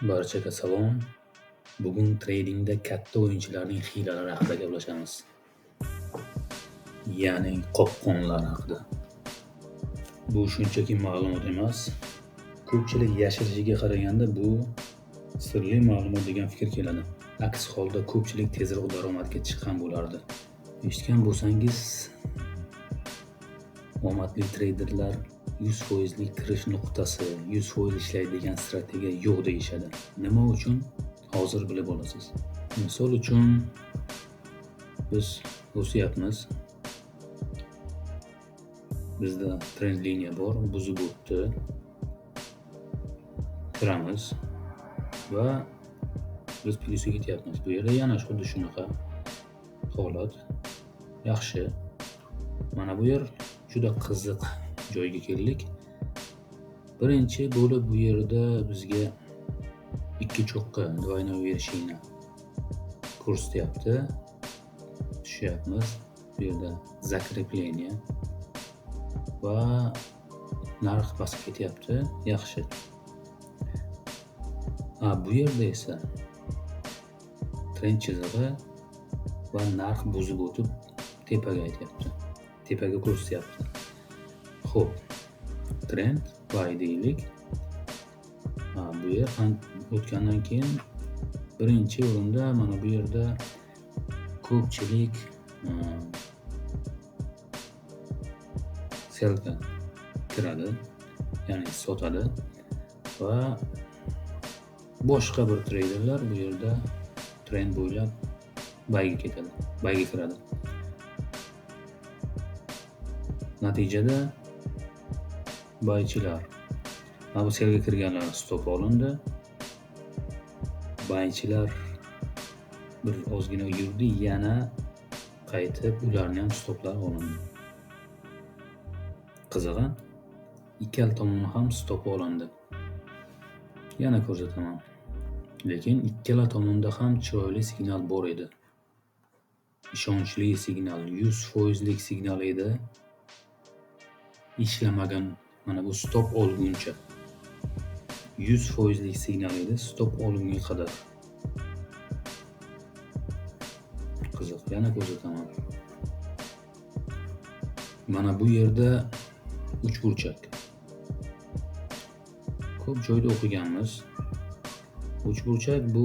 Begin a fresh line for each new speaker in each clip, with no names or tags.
Barchaga salom. Bugun tradingda katta o'yinchilarning hiylalari haqida gaplashamiz. Ya'ni qopqonlar haqida. Bu shunchaki ma'lumot emas. Ko'pchilik yashirishiga qaraganda bu sirli ma'lumot degan fikr keladi. Aks holda ko'pchilik tezroq daromadga chiqqan bo'lardi. Eshitgan bo'lsangiz, omadli treyderlar 100%lik kirish nuqtasi, 100% ishlaydigan strategiya yo'q deyishadi. Nima uchun? Hozir bilib olasiz. Misol uchun biz o'syapmiz. Bizda trend liniya bor, buzib o'tdi. Kiramiz va biz plyusga ketyapmiz. Bu yerda yana xuddi shunaqa holat. Yaxshi. Mana bu yer juda qiziq joyga keldik. Birinchi bo'lib bu yerda bizga ikki cho'qqi двойной вершина ko'rsatyapti. Tushyapmiz. Bu yerda закрепление va narx pastga ketyapti. Yaxshi. Bu yerda esa trend chizig'i va narx buzib o'tib tepaga aytyapti. Tepaga ko'rsatyapti. Xo'p, trend buy deylik. Bu yer ham o'tgandan keyin birinchi o'rinda mana bu yerda ko'pchilik sellga kiradi, ya'ni sotadi va boshqa bir treyderlar bu yerda trend bo'ylab buyga ketadi, buyga kiradi. Natijada buychilar, mana bu sellga kirganlar stop olindi. Buychilar bir ozgina yurdi, yana qaytib ularni ham stoplari olindi. Qizig'i, ikkala tomoni ham stopi olindi. Yana ko'rsataman. Lekin ikkala tomonda ham chiroyli signal bor edi. Ishonchli signal, 100%lik signal edi. Ishlamagan mana bu stop olguncha 100%lik signal edi, stop olgunga qadar. Qiziq, yana ko'rsataman. Mana bu yerda uchburchak. Ko'p joyda o'qiganmiz. Uchburchak bu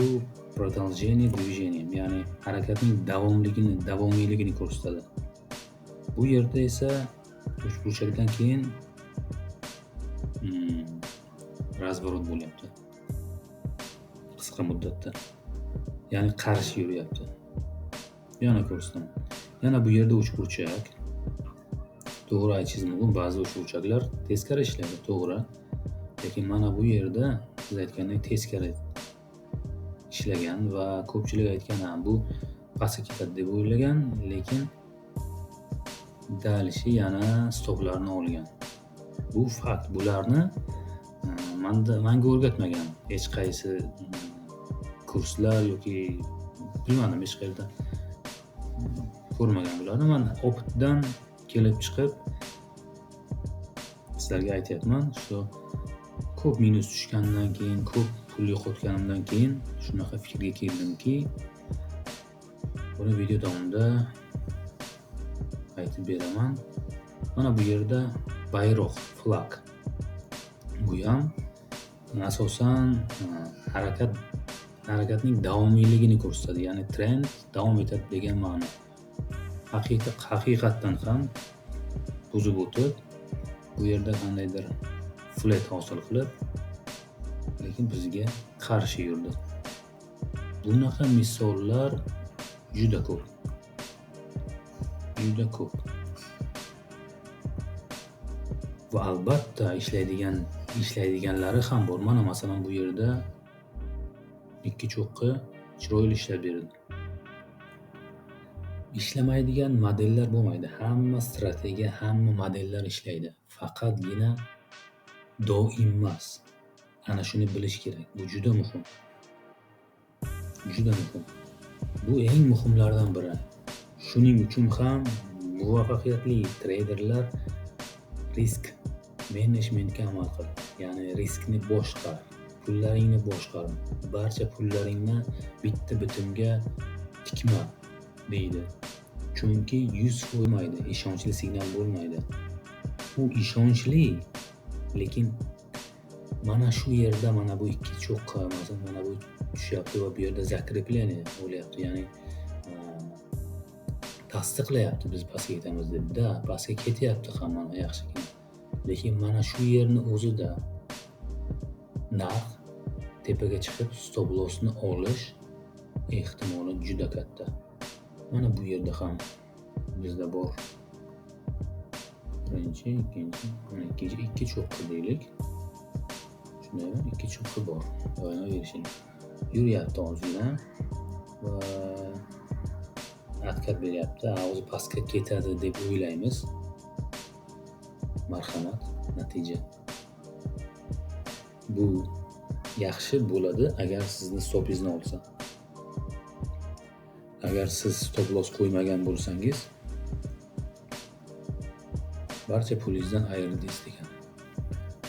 продолжение движения, ya'ni harakatning davomligini, davomiyligini ko'rsatadi. Bu yerda esa uchburchakdan keyin razворот bo'lyapti. Qisqa muddatda. Ya'ni qarshi yuryapti. Yana ko'rsataman. Yana bu yerda uchburchak. To'g'ri aytishingiz mumkin, ba'zi uchburchaklar teskari ishlaydi, to'g'ri. Lekin mana bu yerda siz aytgandek teskari ishlagan va ko'pchilik aytgan, ha, bu pastga ketadi deb o'ylagan, lekin dalishi yana stoplarni olgan. Bu fakt. Bularni manga o'rgatmagan hech qaysi kurslar yoki bilmadim, hech qayerda ko'rmagan bularni. Man opitdan kelib chiqib sizlarga aytyapman, shu ko'p minus tushgandan keyin, ko'p pul yo'qotganimdan keyin shunaqa fikrga keldimki, buni video davomida aytib beraman. Mana bu yerda bayroq, flag. Bu ham asosan harakatning davomiyligini ko'rsatadi, ya'ni trend davom etadi degan ma'no. Haqiqatdan ham buzib o'tib, bu yerda qandaydir flat hosil qilib, lekin bizga qarshi yurdi. Bunaqa misollar juda ko'p. Juda ko'p. Va albatta ishlaydiganlari ham bor. Mana masalan bu yerda ikki cho'qqi chiroyli ishlab berdi. Ishlamaydigan modellar bo'lmaydi. Hamma strategiya, hamma modellar ishlaydi. Faqatgina doim emas. Ana shuni bilish kerak. Bu juda muhim. Juda muhim. Bu eng muhimlardan biri. Shuning uchun ham muvaffaqiyatli treyderlar risk menejmentga amal qiladi. Ya'ni riskni boshqar. Pullaringni boshqar, barcha pullaringni bitta bitimga tikma deydi. Chunki 100 bo'lmaydi, ishonchli signal bo'lmaydi. U ishonchli, lekin mana shu yerda mana bu ikki cho'qqa, masalan, mana bu tushyapti va bu yerda закрепление bo'lyapti, ya'ni tasdiqlayapti biz pastga ketamiz deb. Da, pastga ketyapti ham mana yaxshigina. Lekin mana shu yerni o'zida narx tepaga chiqib stop lossni olish ehtimoli juda katta. Mana bu yerda ham bizda bor. Birinchi, ikkinchi, mana ikkinchi, ikki cho'qqi deylik. Shundaymi? Ikki cho'qqi bor. Doimo erishing. Yuryapti ozgina va откат beryapti. Hozir pastga ketadi deb o'ylaymiz. Marhamat, natija. Bu yaxshi bo'ladi agar sizni stopingizni olsa. Agar siz stop loss qo'ymagan bo'lsangiz, barcha pulingizdan ayrildingiz degani.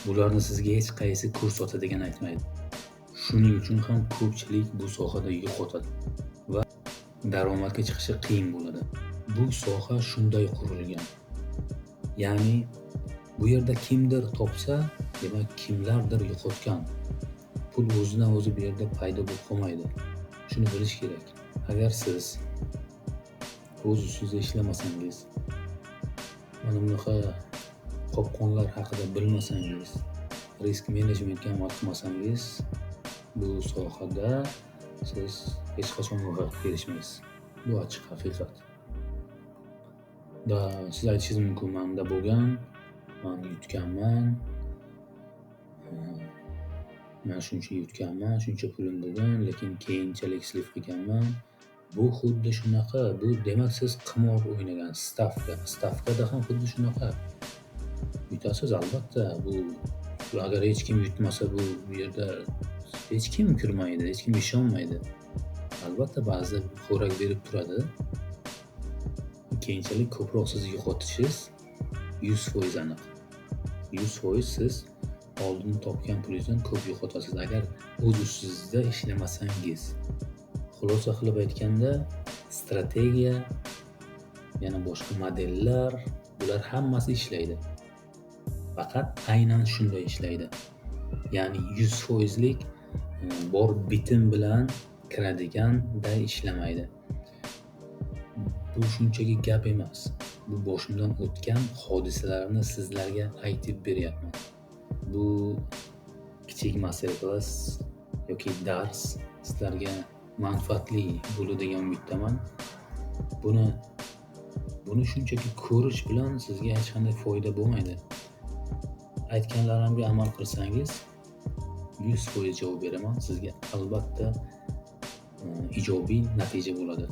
Bularni sizga hech qaysi kurs sotadigan aytmaydi. Shuning uchun ham ko'pchilik bu sohada yo'qotadi va daromadga chiqishi qiyin bo'ladi. Bu soha shunday qurilgan. Ya'ni bu yerda kimdir topsa, demak kimlardir yo'qotgan. Pul o'zidan o'zi bu yerda paydo bo'lib qolmaydi. Shuni bilish kerak. Agar siz o'z ustingizda ishlamasangiz, mana bunaqa qopqonlar haqida bilmasangiz, risk menejmentga amal qilmasangiz, bu sohada siz hech qachon muvaffaqiyatga erishmaysiz. Bu ochiq haqiqat. Da, siz aytishingiz mumkin, menda bo'lgan, man yutganman, man shuncha yutganman, shuncha pulim bo'lgan, lekin keyinchalik слив qilganman. Bu xuddi shunaqa, bu demak siz qimor o'ynagan, stavka. Stavkada ham xuddi shunaqa. Yutasiz albatta, bu agar hech kim yutmasa, bu yerda hech kim kirmaydi, hech kim ishonmaydi. Albatta ba'zida xo'rak berib turadi. Keyinchalik ko'proq siz yo'qotishingiz 100% aniq. 100% siz oldin topgan pulingizdan ko'p yo'qotasiz agar o'z ustingizda ishlamasangiz. Xulosa qilib aytganda, strategiya, yana boshqa modellar, bular hammasi ishlaydi. Faqat aynan shunday ishlaydi. Ya'ni 100%lik bor bitim bilan kiradiganday ishlamaydi. Bu shunchaki gap emas. Bu boshimdan o'tgan hodisalarni sizlarga aytib beryapman. Bu kichik master-klass yoki dars sizlarga manfaatli bo'ladi degan umiddaman. Buni shunchaki ko'rish bilan sizga hech qanday foyda bo'lmaydi. Aytganlarimga amal qilsangiz 100% javob beraman. Sizga albatta ijobiy natija bo'ladi.